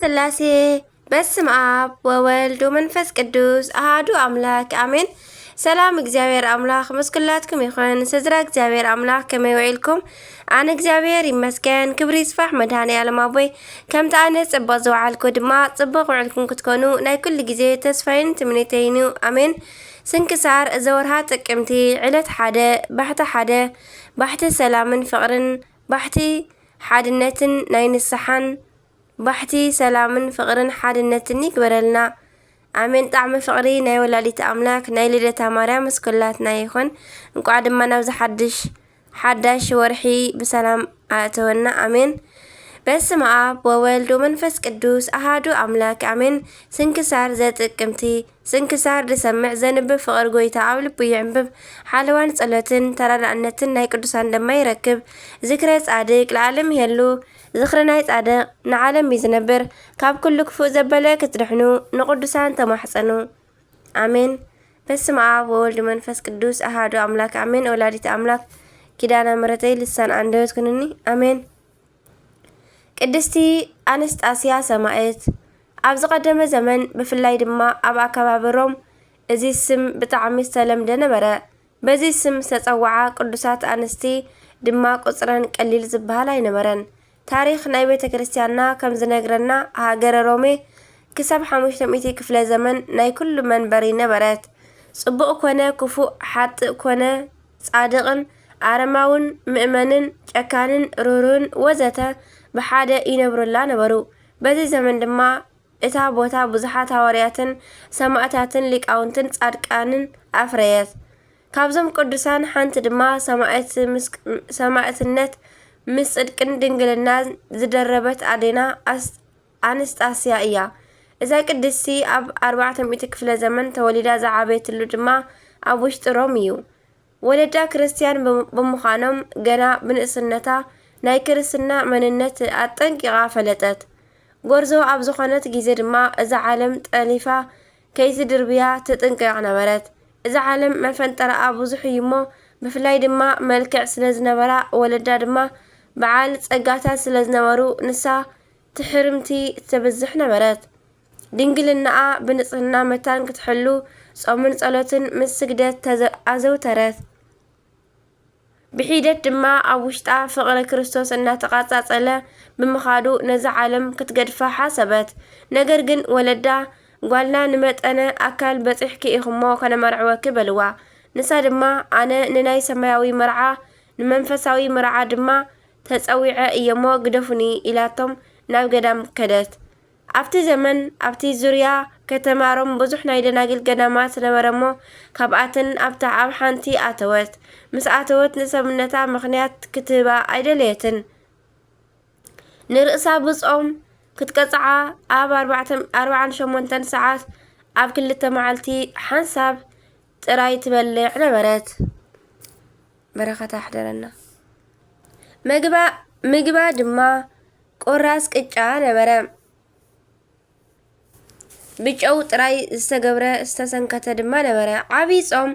ስላሴ። በስም ኣብ ወወልድ ወመንፈስ ቅዱስ ኣሃዱ ኣምላክ ኣሜን። ሰላም እግዚኣብሔር ኣምላክ ምስ ኩላትኩም ይኹን። ስድራ እግዚኣብሔር ኣምላክ ከመይ ውዒልኩም? ኣነ እግዚኣብሔር ይመስገን፣ ክብሪ ይስፋሕ መድሃኔ ዓለም ኣቦይ። ከምቲ ኣነ ጽቡቕ ዝወዓልኩ ድማ ጽቡቕ ውዕልኩም ክትኮኑ ናይ ኩሉ ግዜ ተስፋይን ትምኒተይን እዩ። ኣሜን። ስንክሳር ዘወርሃ ጥቅምቲ ዕለት ሓደ፣ ባሕቲ ሓደ፣ ባሕቲ ሰላምን ፍቕርን፣ ባሕቲ ሓድነትን ናይ ንስሓን፣ ባሕቲ ሰላምን ፍቕርን ሓድነትን ይግበረልና። ኣሜን። ጣዕሚ ፍቕሪ ናይ ወላዲት ኣምላክ ናይ ልደታ ማርያም ምስ ኩላትና ይኹን። እንቋዕ ድማ ናብዚ ሓድሽ፣ ሓዳሽ ወርሒ ብሰላም ኣእተወና። ኣሜን። በስመ ኣብ ወወልድ ወመንፈስ ቅዱስ ኣሃዱ ኣምላክ ኣሜን። ስንክሳር ዘጥቅምቲ። ስንክሳር ዝሰምዕ ዘንብብ ፍቕሪ ጎይታ ኣብ ልቡ ይዕንብብ። ሓለዋን ጸሎትን ተራዳእነትን ናይ ቅዱሳን ድማ ይረክብ። ዝክረ ጻድቅ ለዓለም ይሄሉ። ዝኽሪ ናይ ጻድቕ ንዓለም እዩ ዝነብር። ካብ ኩሉ ክፉእ ዘበለ ክትድሕኑ ንቅዱሳን ተማሕጸኑ። ኣሜን። በስመ ኣብ ወወልድ መንፈስ ቅዱስ ኣሃዱ ኣምላክ ኣሜን። ወላዲት ኣምላክ ኪዳነ ምሕረተይ ልሳን ኣንደበት ኩንኒ። ኣሜን። ቅድስቲ ኣንስጣስያ ሰማዕት። ኣብ ዝቐደመ ዘመን ብፍላይ ድማ ኣብ ኣከባቢ ሮም እዚ ስም ብጣዕሚ ዝተለምደ ነበረ። በዚ ስም ዝተጸውዓ ቅዱሳት ኣንስቲ ድማ ቁጽረን ቀሊል ዝበሃል ኣይነበረን። ታሪኽ ናይ ቤተ ክርስቲያንና ከም ዝነግረና ሃገረ ሮሜ ክሳብ ሓሙሽተ ሚእቲ ክፍለ ዘመን ናይ ኩሉ መንበሪ ነበረት። ጽቡቕ ኮነ ክፉእ፣ ሓጥእ ኮነ ጻድቕን፣ ኣረማውን ምእመንን፣ ጨካንን ርህሩህን ወዘተ ብሓደ ይነብሩላ ነበሩ። በዚ ዘመን ድማ እታ ቦታ ብዙሓት ሃዋርያትን ሰማእታትን ሊቃውንትን ጻድቃንን ኣፍረየት። ካብዞም ቅዱሳን ሓንቲ ድማ ሰማእት ምስ-፣ ሰማእትነት ምስ ጽድቅን ድንግልናን ዝደረበት ኣዴና ኣስ-፣ ኣንስጣስያ እያ። እዛ ቅድስቲ ኣብ ኣርባዕተ ሚእቲ ክፍለ ዘመን ተወሊዳ ዝዓበየትሉ ድማ ኣብ ውሽጢ ሮም እዩ። ወለዳ ክርስትያን ብም-፣ ብምዃኖም ገና ብንእስነታ ናይ ክርስትና መንነት ኣጠንቂቓ ፈለጠት። ጎርዞ ኣብ ዝኾነት ግዜ ድማ እዛ ዓለም ጠሊፋ ከይትድርብያ ትጥንቀቕ ነበረት። እዛ ዓለም መፈንጠራኣ ብዙሕ እዩ እሞ፣ ብፍላይ ድማ መልክዕ ስለ ዝነበራ፣ ወለዳ ድማ በዓል ጸጋታት ስለ ዝነበሩ፣ ንሳ ትሕርምቲ ተብዝሕ ነበረት። ድንግልናኣ ብንጽህና መታን ክትሕሉ፣ ጾምን ጸሎትን ምስ ስግደት ተዘ-፣ ኣዘውተረት። ብሒደት ድማ ኣብ ውሽጣ ፍቕሪ ክርስቶስ እናተቓጻጸለ ብምኻዱ ነዛ ዓለም ክትገድፋ ሓሰበት። ነገር ግን ወለዳ፣ "ጓልና ንመጠነ ኣካል በጺሕኪ ኢኹሞ ከነመርዕወኪ" በልዋ። ንሳ ድማ፣ "ኣነ ንናይ ሰማያዊ መርዓ፣ ንመንፈሳዊ መርዓ ድማ ተጸዊዐ እየሞ ግደፉኒ" ኢላቶም ናብ ገዳም ከደት። ኣብቲ ዘመን ኣብቲ ዙርያ ከተማ ሮም ብዙሕ ናይ ደናግል ገዳማት ነበረ እሞ፣ ካብኣተን ኣብታ ኣብ ሓንቲ ኣተወት። ምስ ኣተወት ንሰብነታ ምኽንያት ክትህባ ኣይደለየትን። ንርእሳ ብጾም ክትቀጽዓ ኣብ ኣርባዕተ፣ ኣርባዓን ሸሞንተን ሰዓት ኣብ ክልተ መዓልቲ ሓንሳብ ጥራይ ትበልዕ ነበረት። በረኸታ ይሕደረና። መግባ፣ ምግባ ድማ ቁራስ ቅጫ ነበረ። ብጨው ጥራይ ዝተገብረ ዝተሰንከተ ድማ ነበረ። ዓብዪ ጾም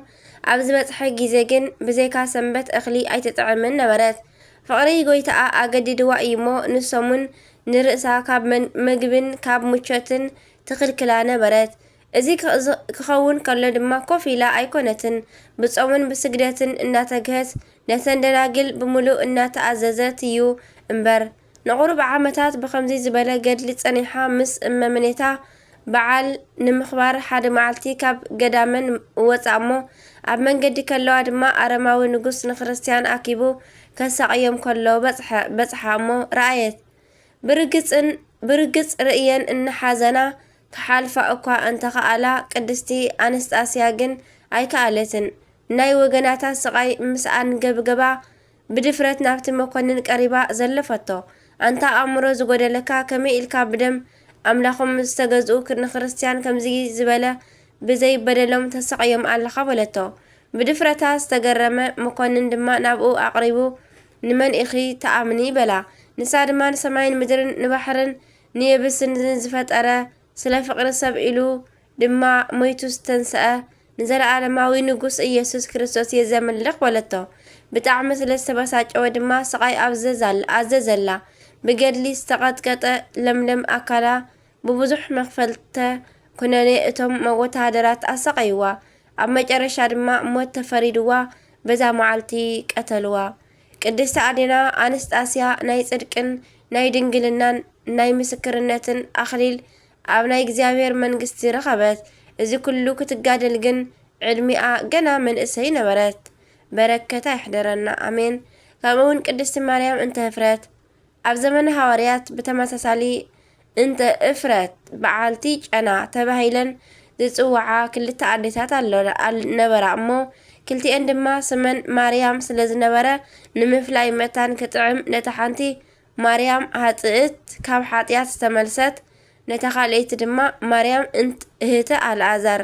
ኣብ ዝበጽሐ ግዜ ግን ብዘይካ ሰንበት እኽሊ ኣይትጥዕምን ነበረት። ፍቕሪ ጎይታኣ ኣገዲድዋ እዩ እሞ ንሶምን ንርእሳ ካብ መን-፣ ምግብን ካብ ምቾትን ትኽልክላ ነበረት። እዚ ክኽ-፣ ክኸውን ከሎ ድማ ኮፍ ኢላ ኣይኮነትን። ብጾምን ብስግደትን እናተግሀት ነተን ደናግል ብምሉእ እናተኣዘዘት እዩ እምበር። ንቑሩብ ዓመታት ብኸምዚ ዝበለ ገድሊ ጸኒሓ ምስ እመምኔታ በዓል ንምኽባር ሓደ መዓልቲ ካብ ገዳመን ወጻ እሞ፣ ኣብ መንገዲ ከለዋ ድማ ኣረማዊ ንጉስ ንክርስትያን ኣኪቡ ከሳቕዮም ከሎ በጽሐ-፣ በጽሓ እሞ ረኣየት። ብርግጽን-፣ ብርግጽ ርእየን እናሓዘና ክሓልፋ እኳ እንተኸኣላ፣ ቅድስቲ ኣንስጣስያ ግን ኣይከኣለትን። ናይ ወገናታ ስቓይ ምስ ኣንገብገባ፣ ብድፍረት ናብቲ መኮንን ቀሪባ ዘለፈቶ። "ኣንታ ኣእምሮ ዝጎደለካ፣ ከመይ ኢልካ ብደም ኣምላኾም ዝተገዝኡ ክ-፣ ንክርስትያን ከምዚ ዝበለ ብዘይ በደሎም ተሳቕዮም ኣለኻ?" በለቶ። ብድፍረታ ዝተገረመ መኮንን ድማ ናብኡ ኣቕሪቡ፣ "ንመን ኢኺ ትኣምኒ?" በላ። ንሳ ድማ፣ "ንሰማይን ምድርን ንባሕርን ንየብስን ዝፈጠረ፣ ስለ ፍቕሪ ሰብ ኢሉ ድማ ሞይቱ ዝተንስአ፣ ንዘለኣለማዊ ንጉስ ኢየሱስ ክርስቶስ እየ ዘምልኽ" በለቶ። ብጣዕሚ ስለ ዝተበሳጨወ ድማ ስቓይ ኣዘዛል-፣ ኣዘዘላ። ብገድሊ ዝተቐጥቀጠ ለምለም ኣካላ ብብዙሕ መኽፈልተ ኩነኔ እቶም ወተሃደራት ኣሰቐይዋ። ኣብ መጨረሻ ድማ ሞት ተፈሪድዋ፣ በዛ መዓልቲ ቀተልዋ። ቅድስቲ ኣዴና ኣንስጣስያ ናይ ጽድቅን ናይ ድንግልናን ናይ ምስክርነትን ኣኽሊል ኣብ ናይ እግዚኣብሔር መንግስቲ ረኸበት። እዚ ኩሉ ክትጋደል ግን ዕድሚኣ ገና መንእሰይ ነበረት። በረከታ ይሕደረና፣ ኣሜን። ከምኡ እውን ቅድስቲ ማርያም እንተ ህፍረት ኣብ ዘመነ ሃዋርያት ብተመሳሳሊ እንተ እፍረት በዓልቲ ጨና ተባሂለን ዝጽውዓ ክልተ ኣዴታት ኣሎ-፣ ኣል-፣ ነበራ እሞ፣ ክልቲኤን ድማ ስመን ማርያም ስለ ዝነበረ፣ ንምፍላይ መታን ክጥዕም፣ ነታ ሓንቲ ማርያም ሃጽእት ካብ ሓጢኣት ዝተመልሰት፣ ነታ ካልኣይቲ ድማ ማርያም እንት እህተ ኣልኣዛር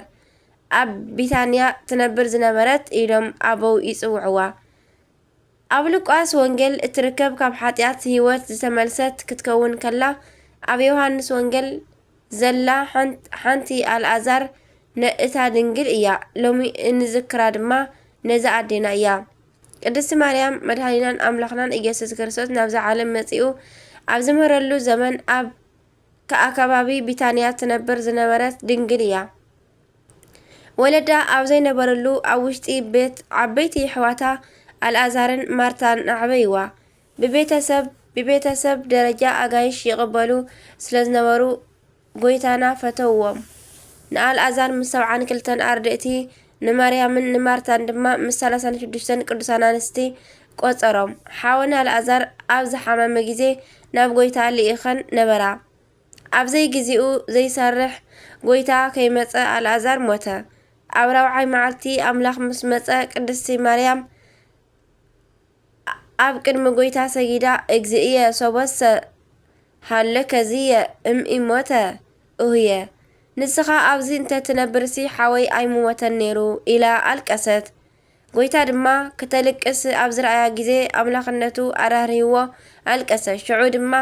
ኣብ ቢታንያ ትነብር ዝነበረት ኢሎም ኣበው ይጽውዕዋ። ኣብ ሉቃስ ወንጌል እትርከብ ካብ ሓጢኣት ህይወት ዝተመልሰት ክትከውን ከላ፣ ኣብ ዮሃንስ ወንጌል ዘላ ሓንት-፣ ሓንቲ ኣልኣዛር ነ-፣ እታ ድንግል እያ። ሎሚ እንዝክራ ድማ ነዛ ኣዴና እያ። ቅድስቲ ማርያም መድኃኒናን ኣምላኽናን ኢየሱስ ክርስቶስ ናብዛ ዓለም መጺኡ ኣብ ዝምህረሉ ዘመን ኣብ ከኣ ከባቢ ቢታንያ ትነብር ዝነበረት ድንግል እያ። ወለዳ ኣብ ዘይነበረሉ ኣብ ውሽጢ ቤት ዓበይቲ የሕዋታ ኣልኣዛርን ማርታን ኣዕበይዋ። ብቤተሰብ፣ ብቤተሰብ ደረጃ ኣጋይሽ ይቕበሉ ስለ ዝነበሩ ጐይታና ፈተውዎም። ንኣልኣዛር ምስ ሰብዓን ክልተን ኣርድእቲ፣ ንማርያምን ንማርታን ድማ ምስ ሰላሳን ሽዱሽተን ቅዱሳን ኣንስቲ ቆጸሮም። ሓወን ኣልኣዛር ኣብ ዝሓመመ ግዜ ናብ ጐይታ ልኢኸን ነበራ። ኣብ ዘይግዜኡ ዘይሰርሕ ጐይታ ከይመጸ ኣልኣዛር ሞተ። ኣብ ራብዓይ መዓልቲ ኣምላኽ ምስ መጸ ቅድስቲ ማርያም ኣብ ቅድሚ ጐይታ ሰጊዳ፣ "እግዚእየ ሶበሰ ሃለከ ዝየ እምኢሞተ እሁየ፣ ንስኻ ኣብዚ እንተ ትነብርሲ ሓወይ ኣይምሞተን ነይሩ" ኢላ ኣልቀሰት። ጐይታ ድማ ክተልቅስ ኣብ ዝረኣያ ግዜ ኣምላኽነቱ ኣራህርህዎ ኣልቀሰ። ሽዑ ድማ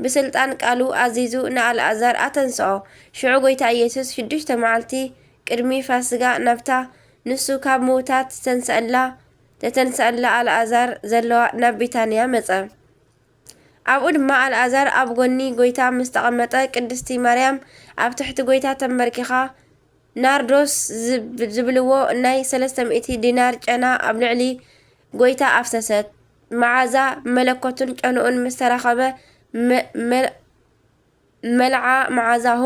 ብስልጣን ቃሉ ኣዚዙ ንኣልኣዛር ኣተንስኦ። ሽዑ ጐይታ ኢየሱስ ሽዱሽተ መዓልቲ ቅድሚ ፋስጋ ናብታ ንሱ ካብ ምዉታት ዝተንስኣላ፣ ተተንስኣላ ኣልኣዛር ዘለዋ ናብ ቢታንያ መጸ። ኣብኡ ድማ ኣልኣዛር ኣብ ጐኒ ጐይታ ምስ ተቐመጠ፣ ቅድስቲ ማርያም ኣብ ትሕቲ ጐይታ ተንበርኪኻ፣ ናርዶስ ዝብ-፣ ዝብልዎ ናይ ሰለስተ ሚእቲ ዲናር ጨና ኣብ ልዕሊ ጐይታ ኣፍሰሰት። መዓዛ መለኮቱን ጨንኡን ምስ ተራኸበ፣ መ-፣ መ-፣ መልዓ መዓዛሁ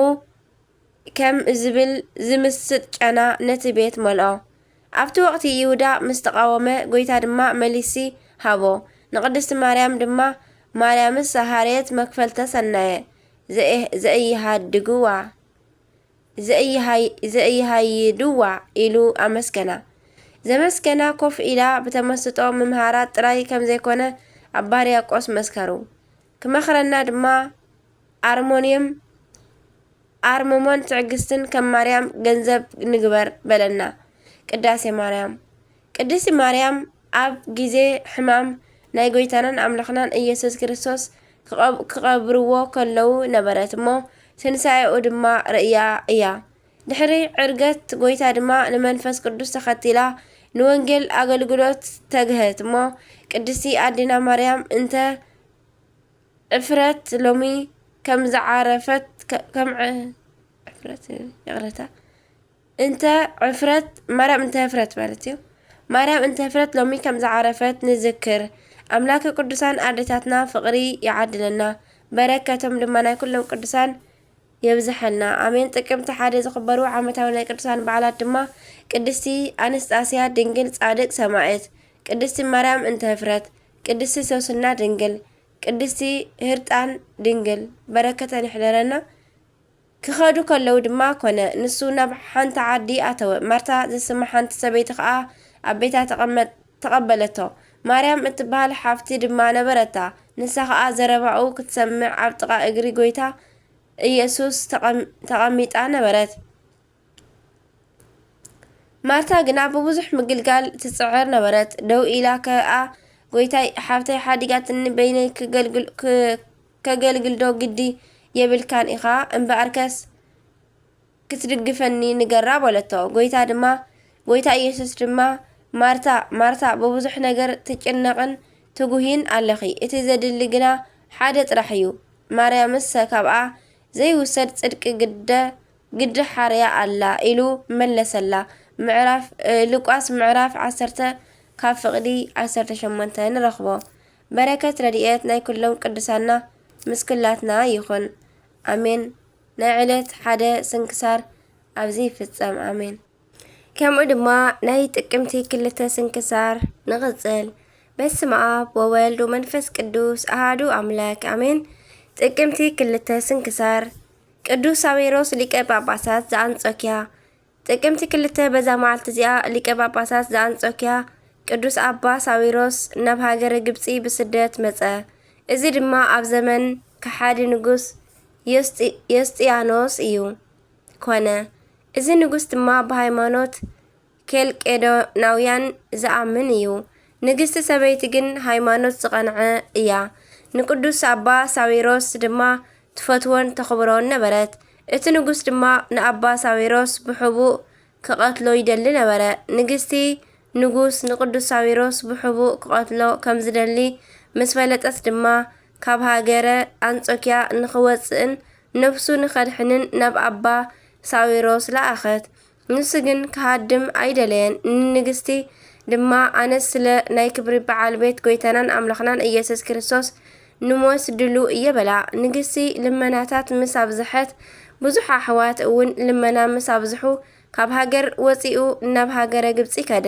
ከም ዝብል ዝምስጥ ጨና ነቲ ቤት መልኦ። ኣብቲ ወቕቲ ይሁዳ ምስ ተቓወመ፣ ጐይታ ድማ መሊሲ ሃቦ። ንቅድስቲ ማርያም ድማ፣ "ማርያምስ ሃረየት መክፈልተ ሰናየ ዘኤ-፣ ዘኢሃድግዋ፣ ዘኢሃይ-፣ ዘኢሃይድዋ" ኢሉ ኣመስገና። ዘመስገና ኮፍ ኢላ ብተመስጦ ምምሃራ ጥራይ ከም ዘይኮነ ኣባ ሕርያቆስ መስከሩ። ክመኽረና ድማ ኣርሞንየም ኣርምሞን ትዕግስትን ከም ማርያም ገንዘብ ንግበር በለና። ቅዳሴ ማርያም። ቅድስቲ ማርያም ኣብ ግዜ ሕማም ናይ ጐይታናን ኣምላኽናን ኢየሱስ ክርስቶስ ክቐብ-፣ ክቐብርዎ ከለዉ ነበረት እሞ፣ ትንሳኤኡ ድማ ርእያ እያ። ድሕሪ ዕርገት ጐይታ ድማ ንመንፈስ ቅዱስ ተኸቲላ ንወንጌል ኣገልግሎት ተግህት እሞ፣ ቅድስቲ ኣዴና ማርያም እንተ ዕፍረት ሎሚ ከም ዝዓረፈት ከ-፣ ከም ዕ-፣ ዕፍረት፣ ይቕረታ፣ እንተ ዕፍረት፣ ማርያም እንተ ህፍረት ማለት እዩ። ማርያም እንተ ህፍረት ሎሚ ከም ዝዓረፈት ንዝክር። ኣምላከ ቅዱሳን ኣዴታትና ፍቕሪ ይዓድለና፣ በረከቶም ድማ ናይ ኩሎም ቅዱሳን የብዝሐልና። ኣሜን። ጥቅምቲ ሓደ ዝኽበሩ ዓመታዊ ናይ ቅዱሳን በዓላት ድማ ቅድስቲ ኣንስጣስያ ድንግል ጻድቅ ሰማዕት፣ ቅድስቲ ማርያም እንተ ህፍረት፣ ቅድስቲ ሶስና ድንግል፣ ቅድስቲ ህርጣን ድንግል በረከተን ይሕደረና። ክኸዱ ከለዉ ድማ ኮነ፣ ንሱ ናብ ሓንቲ ዓዲ ኣተወ። ማርታ ዝስማ ሓንቲ ሰበይቲ ኸኣ ኣብ ቤታ ተቐመ-፣ ተቐበለቶ። ማርያም እትበሃል ሓፍቲ ድማ ነበረታ። ንሳ ኸኣ ዘረባኡ ክትሰምዕ ኣብ ጥቓ እግሪ ጐይታ ኢየሱስ ተቐም-፣ ተቐሚጣ ነበረት። ማርታ ግና ብብዙሕ ምግልጋል ትጽዕር ነበረት። ደው ኢላ ከኣ፣ "ጐይታይ፣ ሓፍተይ ሓዲጋትኒ፣ በይነይ ክገልግል-፣ ክ-፣ ከገልግልዶ ግዲ የብልካን ኢኻ? እምበኣርከስ ክትድግፈኒ ንገራ" በለቶ። ጐይታ ድማ፣ ጐይታ ኢየሱስ ድማ፣ "ማርታ፣ ማርታ፣ ብብዙሕ ነገር ትጭነቕን ትጉህይን ኣለኺ። እቲ ዘድሊ ግና ሓደ ጥራሕ እዩ። ማርያምስ ካብኣ ዘይውሰድ ጽድቂ ግደ ግዲ ሓርያ ኣላ ኢሉ መለሰላ። ምዕራፍ ሉቃስ ምዕራፍ ዓሰርተ ካብ ፍቕዲ ዓሰርተ ሸሞንተ ንረኽቦ። በረከት ረድኤት ናይ ኩሎም ቅዱሳና ምስ ኩላትና ይኹን። ኣሜን። ናይ ዕለት ሓደ ስንክሳር ኣብዚ ይፍጸም። ኣሜን። ከምኡ ድማ ናይ ጥቅምቲ ክልተ ስንክሳር ንቕጽል። በስመ ኣብ ወወልድ ወመንፈስ ቅዱስ ኣሃዱ ኣምላክ ኣሜን። ጥቅምቲ ክልተ ስንክሳር። ቅዱስ ሳዊሮስ ሊቀ ጳጳሳት ዘኣንጾኪያ። ጥቅምቲ ክልተ በዛ መዓልቲ እዚኣ ሊቀ ጳጳሳት ዘኣንጾኪያ ቅዱስ ኣባ ሳዊሮስ ናብ ሃገረ ግብጺ ብስደት መጸ። እዚ ድማ ኣብ ዘመን ከሓዲ ንጉስ ዮስጢ-፣ ዮስጢያኖስ እዩ። ኮነ። እዚ ንጉስ ድማ ብሃይማኖት ኬልቄዶናውያን ዝኣምን እዩ። ንግስቲ ሰበይቲ ግን ሃይማኖት ዝቐንዐ እያ። ንቅዱስ ኣባ ሳዊሮስ ድማ ትፈትዎን ተኽብሮን ነበረት። እቲ ንጉስ ድማ ንኣባ ሳዊሮስ ብሕቡእ ክቐትሎ ይደሊ ነበረ። ንግስቲ ንጉስ ንቅዱስ ሳዊሮስ ብሕቡእ ክቐትሎ ከም ዝደሊ ምስ ፈለጠት ድማ፣ ካብ ሃገረ ኣንጾኪያ ንኽወጽእን ነፍሱ ንኸድሕንን ናብ ኣባ ሳዊሮስ ለኣኸት። ንሱ ግን ክሃድም ኣይደለየን። ንንግስቲ ድማ፣ ኣነስ ስለ ናይ ክብሪ በዓል ቤት ጎይታናን ኣምላኽናን ኢየሱስ ክርስቶስ ንሞት ድሉ እየ በላ። ንግስቲ ልመናታት ምስ ኣብዝሐት፣ ብዙሕ ኣሕዋት እውን ልመና ምስ ኣብዝሑ፣ ካብ ሃገር ወጺኡ ናብ ሃገረ ግብጺ ከደ።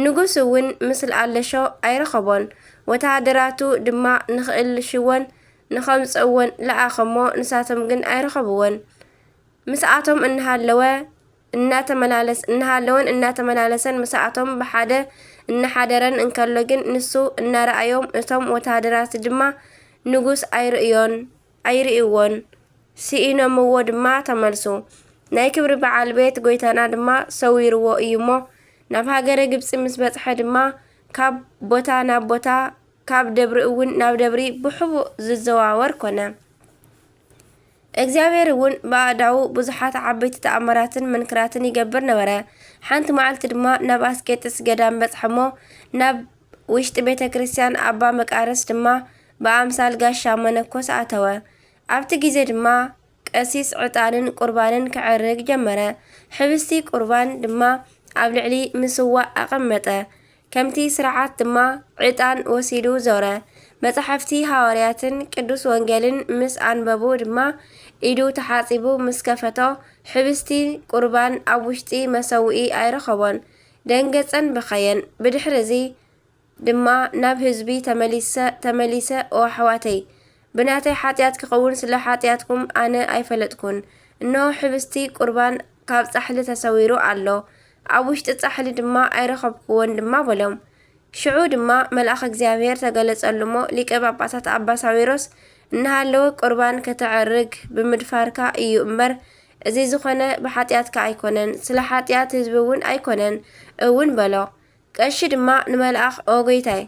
ንጉስ እውን ምስል ኣለሾ ኣይረኸቦን። ወተሃደራቱ ድማ ንኽእልሽዎን ንኸምጽእዎን ለኣኸሞ፣ ንሳቶም ግን ኣይረኸብዎን። ምስኣቶም እናሃለወ እናተመላለስ-፣ እናሃለወን እናተመላለሰን ምስኣቶም ብሓደ እናሓደረን እንከሎ ግን፣ ንሱ እናረኣዮም፣ እቶም ወተሃደራት ድማ ንጉስ ኣይርእዮን፣ ኣይርእይዎን፣ ስኢኖምዎ ድማ ተመልሱ። ናይ ክብሪ በዓል ቤት ጎይታና ድማ ሰዊርዎ እዩ እሞ፣ ናብ ሃገረ ግብጺ ምስ በጽሐ ድማ፣ ካብ ቦታ ናብ ቦታ፣ ካብ ደብሪ እውን ናብ ደብሪ ብሕቡእ ዝዘዋወር ኮነ። እግዚኣብሔር እውን ብኣእዳዉ ብዙሓት ዓበይቲ ተኣምራትን መንክራትን ይገብር ነበረ። ሓንቲ መዓልቲ ድማ ናብ ኣስቄጥስ ገዳም በጽሐ እሞ፣ ናብ ውሽጢ ቤተ ክርስቲያን ኣባ መቃርስ ድማ ብኣምሳል ጋሻ መነኮስ ኣተወ። ኣብቲ ግዜ ድማ ቀሲስ ዕጣንን ቁርባንን ከዕርግ ጀመረ። ሕብስቲ ቁርባን ድማ ኣብ ልዕሊ ምስዋእ ኣቐመጠ። ከምቲ ስርዓት ድማ ዕጣን ወሲዱ ዞረ። መጻሕፍቲ ሃዋርያትን ቅዱስ ወንጌልን ምስ ኣንበቡ ድማ፣ ኢዱ ተሓጺቡ ምስ ከፈቶ፣ ሕብስቲ ቁርባን ኣብ ውሽጢ መሰውኢ ኣይረኸቦን። ደንገጸን በኸየን። ብድሕሪ እዚ ድማ ናብ ህዝቢ ተመሊሰ-፣ ተመሊሰ፣ "ኦ ኣሕዋተይ፣ ብናተይ ሓጢኣት ክኸውን ስለ ሓጢኣትኩም ኣነ ኣይፈለጥኩን። እንሆ ሕብስቲ ቁርባን ካብ ጻሕሊ ተሰዊሩ ኣሎ፣ ኣብ ውሽጢ ጻሕሊ ድማ ኣይረኸብኩዎን" ድማ በሎም። ሽዑ ድማ መልኣኽ እግዚኣብሔር ተገለጸሉ እሞ፣ ሊቀ ጳጳሳት ኣባ ሳዊሮስ እናሃለወ፣ "ቁርባን ከተዕርግ ብምድፋርካ እዩ እምበር፣ እዚ ዝኾነ ብሓጢኣትካ ኣይኮነን፣ ስለ ሓጢኣት ህዝቢ እውን ኣይኮነን እውን" በሎ። ቀሺ ድማ ንመልኣኽ፣ "ኦ ጐይታይ፣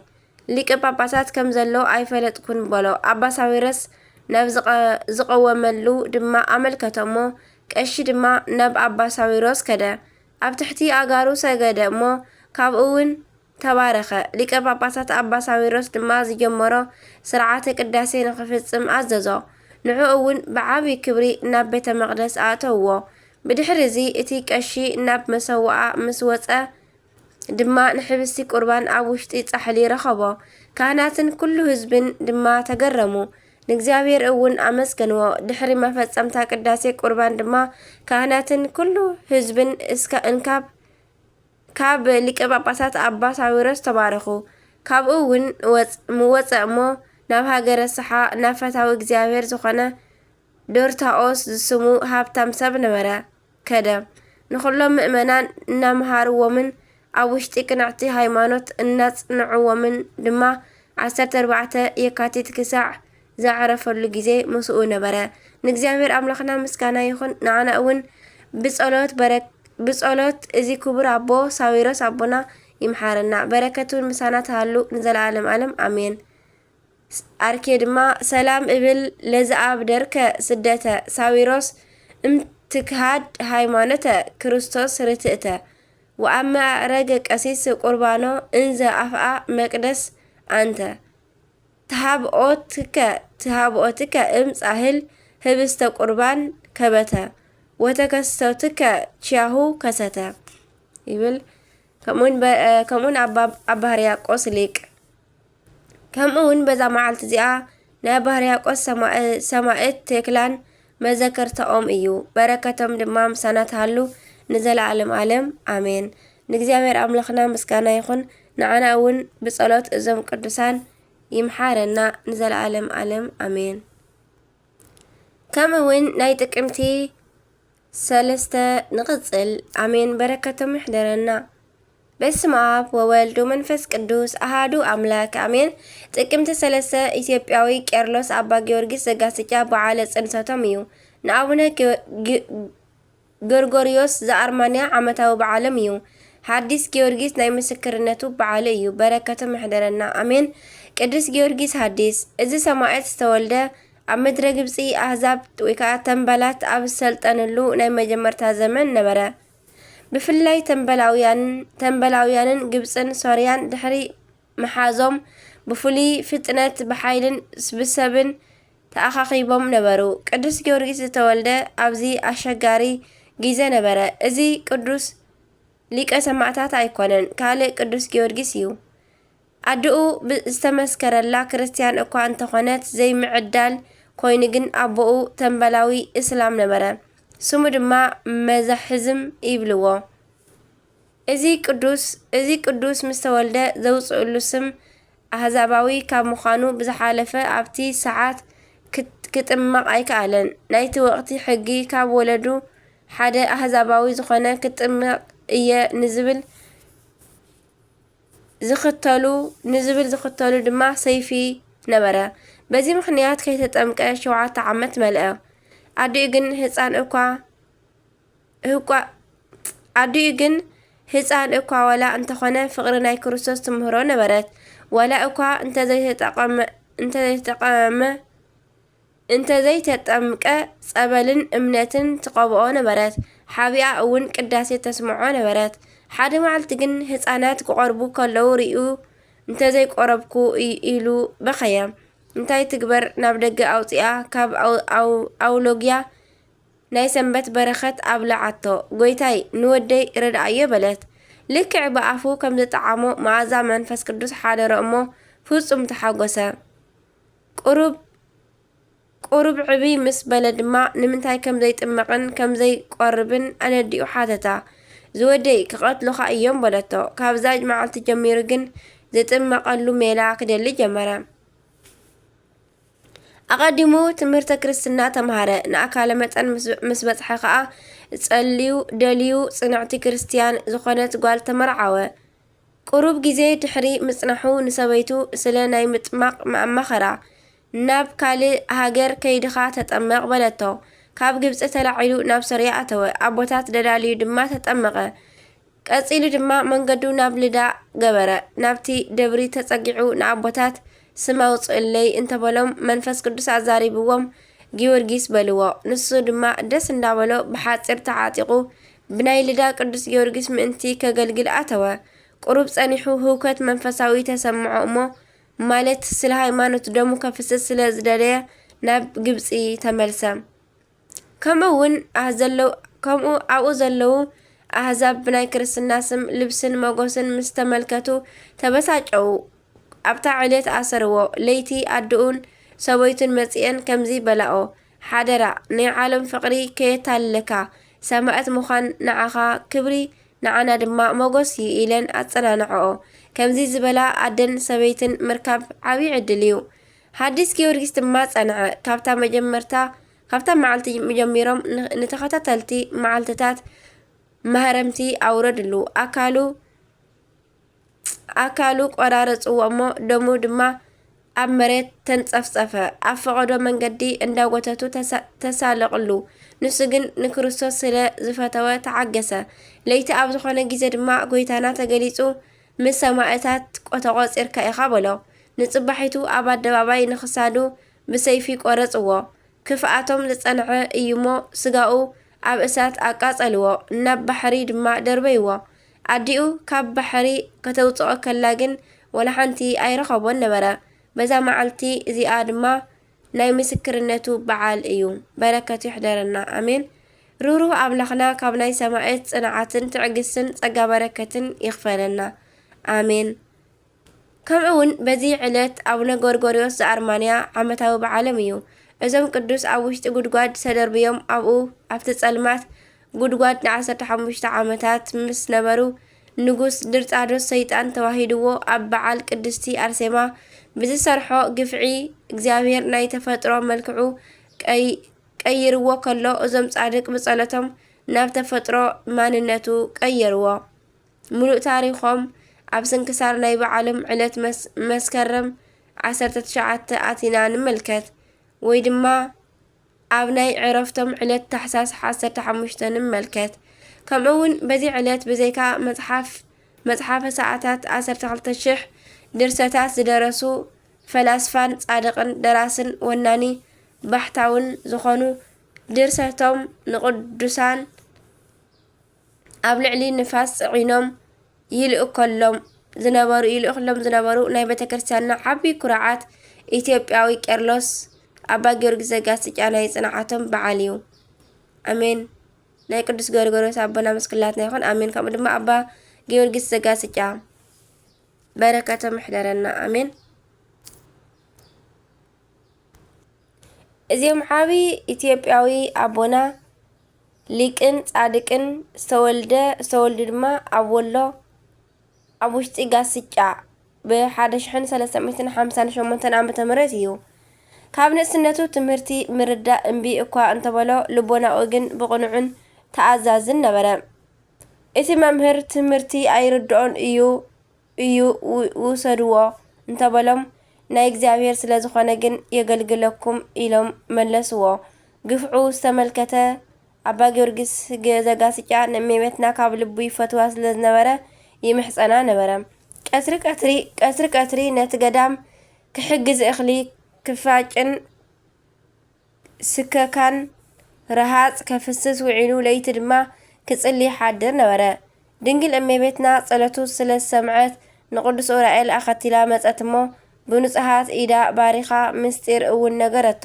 ሊቀ ጳጳሳት ከም ዘሎ ኣይፈለጥኩን" በሎ። ኣባ ሳዊሮስ ናብ ዝቐ-፣ ዝቐወመሉ ድማ ኣመልከተ እሞ፣ ቀሺ ድማ ናብ ኣባ ሳዊሮስ ከደ። ኣብ ትሕቲ ኣእጋሩ ሰገደ እሞ፣ ካብኡ እውን ተባረኸ። ሊቀ ጳጳሳት ኣባ ሳዊሮስ ድማ ዝጀመሮ ስርዓተ ቅዳሴ ንኽፍጽም ኣዘዞ። ንዕኡ እውን ብዓቢ ክብሪ ናብ ቤተ መቕደስ ኣእተውዎ። ብድሕሪ እዚ እቲ ቀሺ ናብ መሰውኣ ምስ ወጸ ድማ ንሕብስቲ ቁርባን ኣብ ውሽጢ ጻሕሊ ረኸቦ። ካህናትን ኩሉ ህዝብን ድማ ተገረሙ፣ ንእግዚኣብሔር እውን ኣመስገንዎ። ድሕሪ መፈጸምታ ቅዳሴ ቁርባን ድማ ካህናትን ኩሉ ህዝብን እስከ እንካብ ካብ ሊቀ ጳጳሳት ኣባ ሳዊሮስ ተባረኹ። ካብኡ እውን ወጽ-፣ ምወጸ እሞ ናብ ሃገረ ስሓ ናብ ፈታዊ እግዚኣብሔር ዝኾነ ዶርታኦስ ዝስሙ ሃብታም ሰብ ነበረ፣ ከደ። ንኹሎም ምእመናን እናመሃርዎምን ኣብ ውሽጢ ቅንዕቲ ሃይማኖት እናጽንዕዎምን ድማ፣ ዓሰርተ ኣርባዕተ የካቲት ክሳዕ ዘዕረፈሉ ግዜ ምስኡ ነበረ። ንእግዚኣብሔር ኣምላኽና ምስጋና ይኹን። ንዓና እውን ብጸሎት በረክ-፣ ብጸሎት እዚ ክቡር ኣቦ ሳዊሮስ ኣቦና ይምሓረና። በረከቱ ምሳና ትሃሉ ንዘለዓለም ዓለም ኣሜን። ኣርኬ ድማ፣ ሰላም እብል ለዘኣብደርከ ስደተ ሳዊሮስ እምትክሃድ ሃይማኖተ ክርስቶስ ርትእተ፣ ወኣመ ኣዕረገ ቀሲስ ቁርባኖ እንዘ ኣፍኣ መቅደስ ኣንተ፣ ተሃብኦትከ፣ ተሃብኦትከ እም ጻህል ህብስተ ቁርባን ከበተ፣ ወተከስቶትከ ቺያሁ ከሰተ ይብል። ከምኡውን በ-፣ ከምኡውን ኣባ፣ ኣባ ሕርያቆስ ሊቅ። ከምኡውን በዛ መዓልቲ እዚኣ ናይ ኣባ ሕርያቆስ ሰማእ-፣ ሰማእት ቴክላን መዘከርታኦም እዩ። በረከቶም ድማ ምሳና ትሃሉ ንዘለዓለም ዓለም ኣሜን። ንእግዚኣብሔር ኣምላኽና ምስጋና ይኹን። ንዓና እውን ብጸሎት እዞም ቅዱሳን ይምሓረና ንዘለዓለም ዓለም ኣሜን። ከምኡ እውን ናይ ጥቅምቲ ሰለስተ ንቕጽል። ኣሜን። በረከቶም ይሕደረና። በስመ ኣብ ወወልድ ወመንፈስ ቅዱስ ኣሃዱ ኣምላክ ኣሜን። ጥቅምቲ ሰለስተ ኢትዮጵያዊ ቄርሎስ ኣባ ጊዮርጊስ ዘጋስጫ በዓለ ጽንሰቶም እዩ። ንኣቡነ ጊዮ-፣ ጊ-፣ ጎርጎርዮስ ዘኣርማንያ ዓመታዊ በዓሎም እዩ። ሐዲስ ጊዮርጊስ ናይ ምስክርነቱ በዓሉ እዩ። በረከቱ ምሕደረና። ኣሜን። ቅዱስ ጊዮርጊስ ሐዲስ። እዚ ሰማዕት ዝተወልደ ኣብ ምድረ ግብጺ ኣህዛብ ወይ ከዓ ተንበላት ኣብ ዝሰልጠንሉ ናይ መጀመርታ ዘመን ነበረ። ብፍላይ ተንበላውያን-፣ ተንበላውያንን ግብጽን ሶርያን ድሕሪ ምሓዞም ብፍሉይ ፍጥነት ብሓይልን ብሰብን ተኣኻኺቦም ነበሩ። ቅዱስ ጊዮርጊስ ዝተወልደ ኣብዚ ኣሸጋሪ ግዜ ነበረ። እዚ ቅዱስ ሊቀ ሰማዕታት ኣይኮነን፣ ካልእ ቅዱስ ጊዮርጊስ እዩ። ኣድኡ ብ-፣ ዝተመስከረላ ክርስትያን እኳ እንተኾነት ዘይምዕዳል ኮይኑ ግን ኣቦኡ ተንበላዊ እስላም ነበረ። ስሙ ድማ መዛሕዝም ይብልዎ። እዚ ቅዱስ፣ እዚ ቅዱስ ምስ ተወልደ ዘውፅእሉ ስም ኣህዛባዊ ካብ ምዃኑ ብዝሓለፈ ኣብቲ ሰዓት ክጥ-፣ ክጥመቕ ኣይከኣለን። ናይቲ ወቕቲ ሕጊ ካብ ወለዱ ሓደ ኣህዛባዊ ዝኾነ ክጥመቕ እየ ንዝብል ዝኽተሉ፣ ንዝብል ዝኽተሉ ድማ ሰይፊ ነበረ። በዚ ምኽንያት ከይተጠምቀ ሸውዓተ ዓመት መልአ። ኣዲኡ ግን ህፃን እኳ፣ እኳ፣ ኣዲኡ ግን ህፃን እኳ ዋላ እንተኾነ ፍቕሪ ናይ ክርስቶስ ትምህሮ ነበረት። ዋላ እኳ እንተዘይተጠቐመ፣ እንተዘይተጠቐመ፣ እንተዘይተጠምቀ ጸበልን እምነትን ትቐብኦ ነበረት። ሓቢኣ እውን ቅዳሴ ተስምዖ ነበረት። ሓደ መዓልቲ ግን ህፃናት ክቖርቡ ከለዉ ርእዩ፣ "እንተዘይቆረብኩ" ኢ-፣ ኢሉ በኸየ። እንታይ ትግበር፣ ናብ ደገ ኣውፂኣ ካብ ኣው-፣ ኣው-፣ ኣውሎግያ ናይ ሰንበት በረኸት ኣብልዓቶ። "ጎይታይ፣ ንወደይ ርድኣዮ" በለት። ልክዕ ብኣፉ ከም ዝጠዓሞ መኣዛ መንፈስ ቅዱስ ሓደሮ እሞ ፍጹም ተሓጎሰ። ቁሩብ፣ ቁሩብ ዕብይ ምስ በለ ድማ ንምንታይ ከም ዘይጥመቕን ከም ዘይቆርብን ኣነዲኡ ሓተታ። "ዝወደይ፣ ክቐትሉኻ እዮም" በለቶ። ካብዛ መዓልቲ ጀሚሩ ግን ዝጥመቐሉ ሜላ ክደሊ ጀመረ። ኣቐዲሙ ትምህርተ ክርስትና ተምሃረ። ንኣካለ መጠን ምስ፣ ምስ በጽሐ ኸኣ ጸልዩ ደልዩ ጽንዕቲ ክርስትያን ዝኾነት ጓል ተመርዓወ። ቁሩብ ግዜ ድሕሪ ምጽናሑ ንሰበይቱ ስለ ናይ ምጥማቕ ኣማኸራ። "ናብ ካልእ ሃገር ከይድኻ ተጠመቕ" በለቶ። ካብ ግብጺ ተላዒሉ ናብ ሶርያ ኣተወ። ኣቦታት ደላልዩ ድማ ተጠመቐ። ቀጺሉ ድማ መንገዱ ናብ ልዳ ገበረ። ናብቲ ደብሪ ተጸጊዑ ንኣቦታት "ስም ኣውጽእለይ" እንተበሎም መንፈስ ቅዱስ ኣዛሪብዎም "ጊዮርጊስ" በልዎ። ንሱ ድማ ደስ እንዳበሎ ብሓጺር ተዓጢቑ ብናይ ልዳ ቅዱስ ጊዮርጊስ ምእንቲ ከገልግል ኣተወ። ቁሩብ ጸኒሑ ህውከት መንፈሳዊ ተሰምዖ እሞ፣ ማለት ስለ ሃይማኖት ደሙ ከፍስስ ስለ ዝደለየ ናብ ግብጺ ተመልሰ። ከምኡ እውን ኣህ-፣ ዘለዉ፣ ከምኡ ኣብኡ ዘለዉ ኣህዛብ ብናይ ክርስትና ስም ልብስን መጎስን ምስ ተመልከቱ ተበሳጨዉ። ኣብታ ዕለት ኣሰርዎ። ለይቲ ኣድኡን ሰበይቱን መጺኤን ከምዚ በላኦ፣ "ሓደራ፣ ናይ ዓለም ፍቕሪ ከየታልለካ፣ ሰማእት ምዃን ንዓኻ ክብሪ፣ ንዓና ድማ ሞጎስ እዩ" ኢለን ኣጸናንዐኦ። ከምዚ ዝበላ ኣደን ሰበይትን ምርካብ ዓብዪ ዕድል እዩ። ሐዲስ ጊዮርጊስ ድማ ጸንዐ። ካብታ መጀመርታ፣ ካብታ መዓልቲ ጀሚሮም ን-፣ ንተኸታተልቲ መዓልትታት ማህረምቲ ኣውረድሉ። ኣካሉ፣ ኣካሉ ቆራረጽዎ እሞ ደሙ ድማ ኣብ መሬት ተንጸፍጸፈ። ኣብ ፈቐዶ መንገዲ እንዳጎተቱ ተሳ-፣ ተሳለቕሉ። ንሱ ግን ንክርስቶስ ስለ ዝፈተወ ተዓገሰ። ለይቲ ኣብ ዝኾነ ግዜ ድማ ጎይታና ተገሊጹ፣ "ምስ ሰማእታት ቆ-፣ ተቖጺርካ ኢኻ" በሎ። ንጽባሒቱ ኣብ ኣደባባይ ንኽሳዱ ብሰይፊ ቆረጽዎ። ክፍኣቶም ዝጸንዐ እዩሞ፣ ስጋኡ ኣብ እሳት ኣቃጸልዎ፣ ናብ ባሕሪ ድማ ደርበይዎ። ኣዲኡ ካብ ባሕሪ ከተውጽኦ ከላ ግን፣ ወላ ሓንቲ ኣይረኸቦን ነበረ። በዛ መዓልቲ እዚኣ ድማ ናይ ምስክርነቱ በዓል እዩ። በረከቱ ይሕደረና። ኣሜን። ርህሩህ ኣምላኽና ካብ ናይ ሰማእት ጽንዓትን ትዕግስትን ጸጋ በረከትን ይኽፈለና። ኣሜን። ከምኡ እውን በዚ ዕለት ኣቡነ ጎርጎርዮስ ዘኣርማንያ ዓመታዊ በዓሎም እዩ። እዞም ቅዱስ ኣብ ውሽጢ ጉድጓድ ተደርብዮም ኣብኡ ኣብቲ ጸልማት ጉድጓድ ንዓሰርተ ሓሙሽተ ዓመታት ምስ ነበሩ ንጉስ ድርጻዶስ ሰይጣን ተዋሂድዎ ኣብ በዓል ቅድስቲ ኣርሴማ ብዝሰርሖ ግፍዒ እግዚኣብሔር ናይ ተፈጥሮ መልክዑ ቀይ- ቀይርዎ ከሎ እዞም ጻድቅ ብጸሎቶም ናብ ተፈጥሮ ማንነቱ ቀየርዎ። ምሉእ ታሪኾም ኣብ ስንክሳር ናይ በዓሎም ዕለት መስ- መስከረም ዓሰርተ ትሽዓተ ኣቲና ንምልከት ወይ ድማ ኣብ ናይ ዕረፍቶም ዕለት ታሕሳስ ዓሰርተ ሓሙሽተ ንምልከት። ከምኡ እውን በዚ ዕለት ብዘይካ መጽሓፍ መጽሓፈ ሰዓታት ዓሰርተ ክልተ ሽሕ ድርሰታት ዝደረሱ ፈላስፋን ጻድቕን ደራስን ወናኒ ባሕታውን ዝኾኑ ድርሰቶም ንቅዱሳን ኣብ ልዕሊ ንፋስ ጽዒኖም ይልእከሎም ዝነበሩ ይልእክሎም ዝነበሩ ናይ ቤተክርስትያንና ዓቢ ኩርዓት ኢትዮጵያዊ ቄርሎስ ኣባ ጊዮርጊስ ዘጋስጫ ናይ ጽንዓቶም በዓል እዩ። ኣሜን። ናይ ቅዱስ ጎርጎርዮስ ኣቦና ምስክላትና ይኹን። ኣሜን። ከምኡ ድማ ኣባ ጊዮርጊስ ዘጋስጫ በረከቶም ይሕደረና። ኣሜን። እዚኦም ዓቢ ኢትዮጵያዊ ኣቦና ሊቅን ጻድቅን ዝተወልደ ዝተወልዱ ድማ ኣብ ወሎ ኣብ ውሽጢ ጋስጫ ብ ሓደ ሽሕን ሰለስተ ሚእትን ሓምሳን ሸሞንተን ዓመተ ምህረት እዩ። ካብ ንእስነቱ ትምህርቲ ምርዳእ እምቢ እኳ እንተበሎ ልቦናኡ ግን ብቕኑዕን ተኣዛዝን ነበረ። እቲ መምህር ትምህርቲ ኣይርድኦን እዩ እዩ ው- ውሰድዎ እንተበሎም ናይ እግዚኣብሔር ስለ ዝኾነ ግን የገልግለኩም ኢሎም መለስዎ። ግፍዑ ዝተመልከተ ኣባ ጊዮርጊስ ገ- ዘጋስጫ ንእመቤትና ካብ ልቡ ይፈትዋ ስለ ዝነበረ ይምሕጸና ነበረ። ቀትሪ ቀትሪ ቀትሪ ቀትሪ ነቲ ገዳም ክሕግዝ እኽሊ ክፋጭን ስከካን ረሃጽ ከፍስስ ውዒሉ ለይቲ ድማ ክጽሊ ይሓድር ነበረ። ድንግል እመቤትና ጸሎቱ ስለ ዝሰምዐት ንቅዱስ ኡራኤል ኣኸቲላ መጸት እሞ ብንጹሃት ኢዳ ባሪኻ ምስጢር እውን ነገረቶ።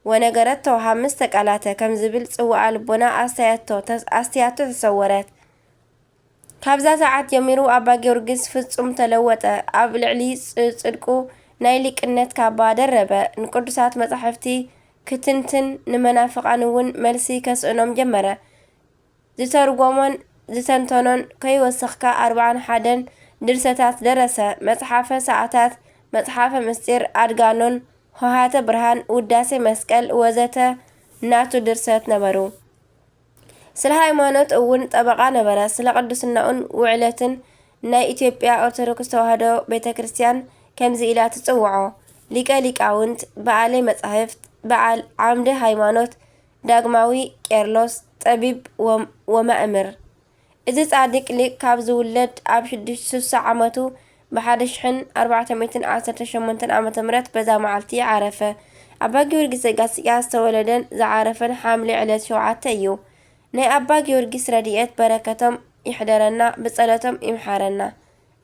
ወነገረቶ ሀምስተ ቃላተ ከም ዝብል ጽዋኣ ልቦና ኣስተያቶ ተስ- ኣስትያቶ ተሰወረት። ካብዛ ሰዓት ጀሚሩ ኣባ ጊዮርጊስ ፍጹም ተለወጠ። ኣብ ልዕሊ ጽ- ጽድቁ ናይ ሊቅነት ካባ ደረበ። ንቅዱሳት መጻሕፍቲ ክትንትን ንመናፍቓን እውን መልሲ ከስእኖም ጀመረ። ዝተርጎሞን ዝተንተኖን ከይወሰኽካ ኣርብዓን ሓደን ድርሰታት ደረሰ። መጽሓፈ ሰዓታት፣ መጽሓፈ ምስጢር ኣድጋኖን ሆሃተ ብርሃን፣ ውዳሴ መስቀል ወዘተ ናቱ ድርሰት ነበሩ። ስለ ሃይማኖት እውን ጠበቓ ነበረ። ስለ ቅድስናኡን ውዕለትን ናይ ኢትዮጵያ ኦርቶዶክስ ተዋህዶ ቤተ ክርስቲያን ከምዚ ኢላ ትጽውዖ፣ ሊቀ ሊቃውንት፣ በዓሌ መጻሕፍት፣ በዓል ዓምደ ሃይማኖት፣ ዳግማዊ ቄርሎስ፣ ጠቢብ ወም- ወማእምር። እዚ ጻድቅ ሊቅ ካብ ዝውለድ ኣብ ሽዱሽተ ስሳ ዓመቱ ብ ሓደ ሽሕን ኣርባዕተ ሚእትን ዓሰርተ ሸሞንተን ዓመተ ምህረት በዛ መዓልቲ ዓረፈ። ኣባ ጊዮርጊስ ዘጋስጫ ዝተወለደን ዝዓረፈን ሓምሌ ዕለት ሸውዓተ እዩ። ናይ ኣባ ጊዮርጊስ ረድኤት በረከቶም ይሕደረና፣ ብጸሎቶም ይምሓረና።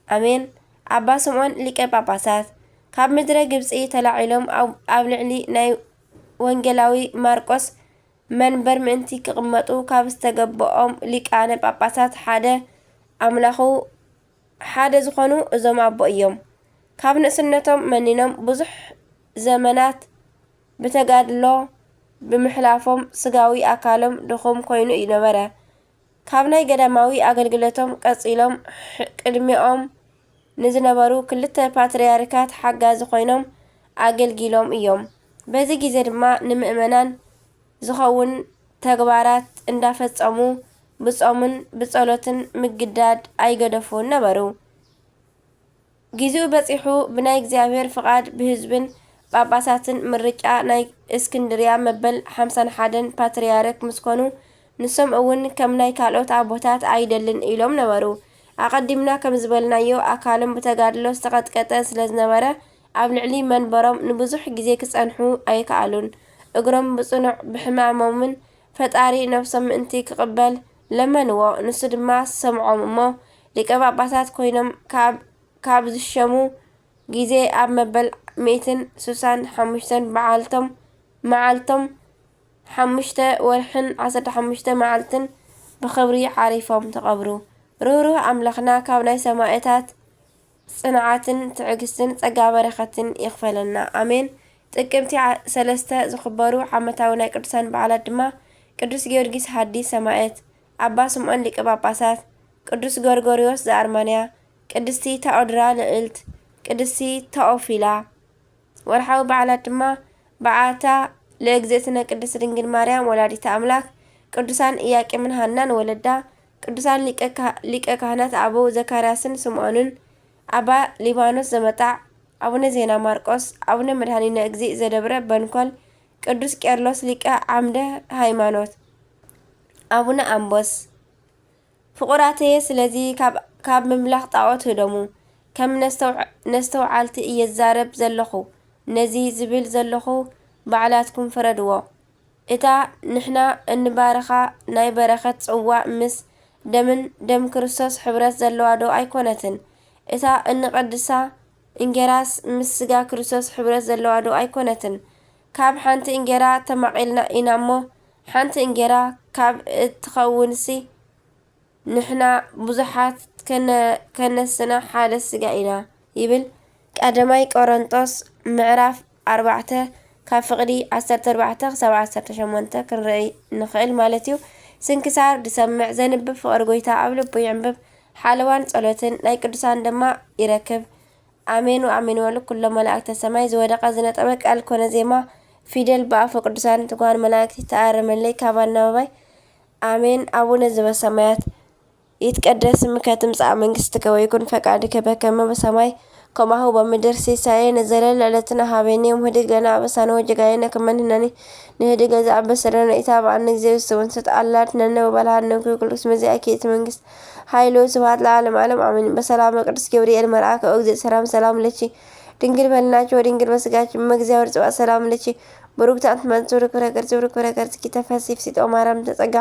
ኣሜን። ኣባ ስምዖን ሊቀ ጳጳሳት ካብ ምድረ ግብጺ ተላዒሎም ኣብ- ኣብ ልዕሊ ናይ ወንጌላዊ ማርቆስ መንበር ምእንቲ ክቕመጡ ካብ ዝተገብኦም ሊቃነ ጳጳሳት ሓደ ኣምላኹ ሓደ ዝኾኑ እዞም ኣቦ እዮም። ካብ ንእስነቶም መኒኖም ብዙሕ ዘመናት ብተጋድሎ ብምሕላፎም ስጋዊ ኣካሎም ድኹም ኮይኑ ነበረ። ካብ ናይ ገዳማዊ ኣገልግሎቶም ቀጺሎም ሕ- ቅድሚኦም ንዝነበሩ ክልተ ፓትርያርካት ሓጋዚ ኮይኖም ኣገልጊሎም እዮም። በዚ ግዜ ድማ ንምእመናን ዝኸውን ተግባራት እንዳፈጸሙ ብጾምን ብጸሎትን ምግዳድ ኣይገደፉን ነበሩ። ግዜኡ በጺሑ ብናይ እግዚኣብሔር ፍቓድ ብህዝብን ጳጳሳትን ምርጫ ናይ እስክንድርያ መበል ሓምሳን ሓደን ፓትርያርክ ምስ ኮኑ ንሶም እውን ከም ናይ ካልኦት ኣቦታት ኣይደልን ኢሎም ነበሩ። ኣቐዲምና ከም ዝበልናዮ ኣካሎም ብተጋድሎ ዝተቐጥቀጠ ስለ ዝነበረ ኣብ ልዕሊ መንበሮም ንብዙሕ ግዜ ክጸንሑ ኣይከኣሉን። እግሮም ብጽኑዕ ብሕማሞምን ፈጣሪ ነብሶም ምእንቲ ክቕበል ለመንዎ። ንሱ ድማ ሰምዖም እሞ ሊቀ ጳጳሳት ኮይኖም ካብ ካብ ዝሸሙ ግዜ ኣብ መበል ሚእትን ስሳን ሓሙሽተን በዓልቶም መዓልቶም ሓሙሽተ ወርሕን ዓሰርተ ሓሙሽተ መዓልትን ብኽብሪ ዓሪፎም ተቐብሩ። ርህሩህ ኣምላኽና ካብ ናይ ሰማእታት ጽንዓትን ትዕግስትን ጸጋ በረኸትን ይኽፈለና። ኣሜን። ጥቅምቲ ዓ-፣ ሰለስተ ዝኽበሩ ዓመታዊ ናይ ቅዱሳን በዓላት ድማ ቅዱስ ጊዮርጊስ ሃዲ ሰማእት፣ ኣባ ስምዖን ሊቀ ጳጳሳት፣ ቅዱስ ጎርጎርዮስ ዘኣርማንያ፣ ቅድስቲ ታኦድራ ልዕልት፣ ቅድስቲ ታኦፊላ። ወርሓዊ በዓላት ድማ በዓታ ለእግዝእትነ ቅድስት ድንግል ማርያም ወላዲተ ኣምላክ፣ ቅዱሳን ኢያቄምን ሃናን ወለዳ፣ ቅዱሳን ሊቀ ካህ-፣ ሊቀ ካህናት ኣበው ዘካርያስን ስምዖንን፣ ኣባ ሊባኖስ ዘመጣዕ፣ ኣቡነ ዜና ማርቆስ፣ ኣቡነ መድኃኒነ እግዚእ ዘደብረ በንኮል፣ ቅዱስ ቄርሎስ ሊቀ ዓምደ ሃይማኖት፣ ኣቡነ ኣምቦስ። ፍቑራተየ፣ ስለዚ ካብ፣ ካብ ምምላኽ ጣዖት ህደሙ። ከም ነስተውዕ-፣ ነስተውዓልቲ እየ ዝዛረብ ዘለኹ። ነዚ ዝብል ዘለኹ ባዕላትኩም ፍረድዎ። እታ ንሕና እንባርኻ ናይ በረኸት ጽዋ ምስ ደምን ደም ክርስቶስ ሕብረት ዘለዋ ዶ ኣይኮነትን? እታ እንቐድሳ እንጌራስ ምስ ስጋ ክርስቶስ ሕብረት ዘለዋ ዶ ኣይኮነትን? ካብ ሓንቲ እንጌራ ተማቒልና ኢና እሞ፣ ሓንቲ እንጌራ ካብ እትኸውንሲ፣ ንሕና ብዙሓት ከነ-፣ ከነስና ሓደ ስጋ ኢና ይብል። ቀዳማይ ቆሮንጦስ ምዕራፍ ኣርባዕተ ካብ ፍቕዲ ዓሰርተ ኣርባዕተ ክሳብ ዓሰርተ ሸሞንተ ክንርኢ ንኽእል ማለት እዩ። ስንክሳር ዝሰምዕ ዘንብብ ፍቕሪ ጎይታ ኣብ ልቡ የንብብ፣ ሓለዋን ጸሎትን ናይ ቅዱሳን ድማ ይረክብ። ኣሜን ወኣሜን በሉ ኩሎም መላእክተ ሰማይ። ዝወደቐ ዝነጠበ ቃል ኮነ ዜማ ፊደል ብኣፈ ቅዱሳን ትጓን መላእክት ይተኣረመለይ ካብ ኣናባባይ። ኣሜን። ኣቡነ ዘበሰማያት ይትቀደስ ስምከ ትምጻእ መንግስትከ ወይኩን ፈቃድከ በከመ በሰማይ ከማሁ በምድር። ሲሳየነ ዘለለ ዕለትነ ሀበነ ዮም ህድግ ለነ አበሳነ ወጌጋየነ ከመ ንሕነኒ ንህድግ ለዘአበሰ ለነ ኢታብአነ እግዚኦ ውስተ መንሱት አላ አድነነ ወባልሃነ ኩሉ እስመ ዚአኪ ይእቲ መንግስት ኃይል ወስብሐት ለዓለመ ዓለም አሜን። በሰላመ ቅዱስ ገብርኤል መልአከ ኦ እግዝእት ሰላም ሰላም ለኪ ድንግል በልናኪ ወድንግል በስጋኪ እመ እግዚአብሔር ጽባኦት ሰላም ለኪ ብሩክት አንቲ እምአንስቲ ወፍሬ ከርሥኪ ብሩክ ፍሬ ከርሥኪ ተፈሲ ፍሲጦ ማርያም ተጸጋ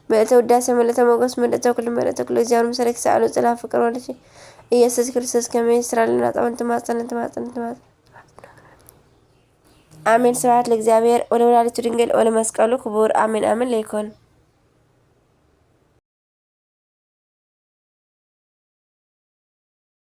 ምልዕተ ውዳሴ ምልዕተ ሞገስ ምልዕተ ኩሉ ምልዕተ ኩሉ እግዚአብሔር ምስሌኪ ሰአሉ ጽላ ፍቅር ወልድኪ ኢየሱስ ክርስቶስ ከመ ይስራ ለነ ኃጣውኢነ ትማጸነ ትማጸነ ትማጸነ። አሜን። ስብሐት ለእግዚአብሔር ወለወላዲቱ ድንግል ወለመስቀሉ ክቡር። አሜን አሜን ለይኩን።